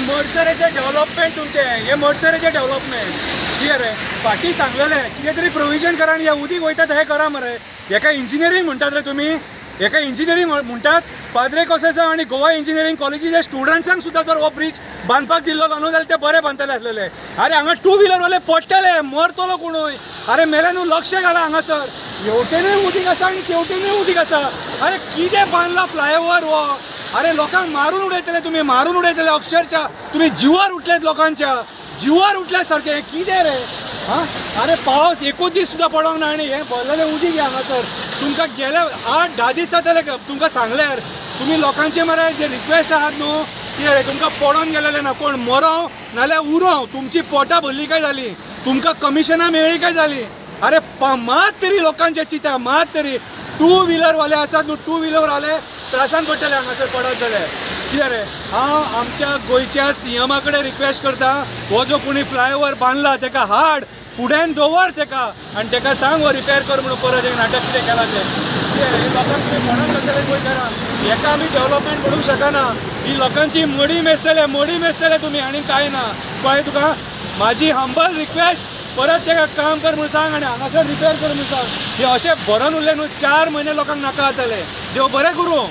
मडसरेचें development तुमचें, हें मडसरेचें development कितें रे? फाटीं सांगलेलें कितें तरी प्रोविजन करा आनी हें उदीक वयता हें करा मरे. हेका इंजिनियरींग म्हणटात रे तुमी? हेका इंजिनियरींग म्हणटात? पाद्रे कोसेसांव आनी गोवा इंजिनियरींग कॉलेजीच्या स्टुडंट्सांक सुद्दां जर हो ब्रिज बांदपाक दिल्लो न्हू जाल्यार ते बरे बांदतले आसलेले. आरे हांगा टू व्हिलरवाले पडटले, मरतलो कोणूय. आरे मेले न्हू लक्ष घाला हांगासर, हेवटेनूय उदीक आसा आनी तेवटेनूय उदीक आसा. अरे कितें बांदला फ्लायओवर हो? अरे लोकांक मारून उडयतले तुमी, मारून उडयतले अक्षरशः. तुमी जिवार उठलेत, लोकांच्या जिवार उठले सारकें. कितें रे? हां, अरे पावस एकूच दीस सुद्दां पडोंक ना आनी हें भरलेलें उदीक हें हांगासर. तुमकां गेले 8-10 दीस जातले तुमकां सांगल्यार, तुमी लोकांचे मरे जे रिक्वेस्ट आहात न्हू कितें रे, तुमकां पडोन गेलेलें ना. कोण मरों नाल्यार उरों, तुमची पोटां भरली काय जाली, तुमकां कमिशनां मेळ्ळी काय जाली. अरे मात तरी लोकांचे चिंता, मात तरी टू व्हिलरवाले आसात न्हू, टू व्हिलरवाले त्रासान पडटले हांगासर पडत जाल्यार. कितें रे? हांव आमच्या गोंयच्या सीएमा कडेन रिक्वेस्ट करता, हो जो कोणी फ्लायओवर बांदला तेका हाड, फुड्यान दवर तेका आनी तेका सांग हो रिपेर कर म्हणून परत एक नाटक कितें केलां तें. कितें रे? लोकांक तुमी पडोन जातले गोंयकारांक. हेका आमी डेव्हलपमेंट म्हणूंक शकना. ही लोकांची मडी मेजतले, मडी मेजतले तुमी आनी कांय ना. कळ्ळें तुका? म्हाजी हंबल रिक्वेस्ट, परत तेका काम कर म्हणून सांग आनी हांगासर रिपेर कर म्हणून सांग. हे अशें भरून उरलें न्हू 4 म्हयने लोकांक नाका जातलें. देव बरें करूं.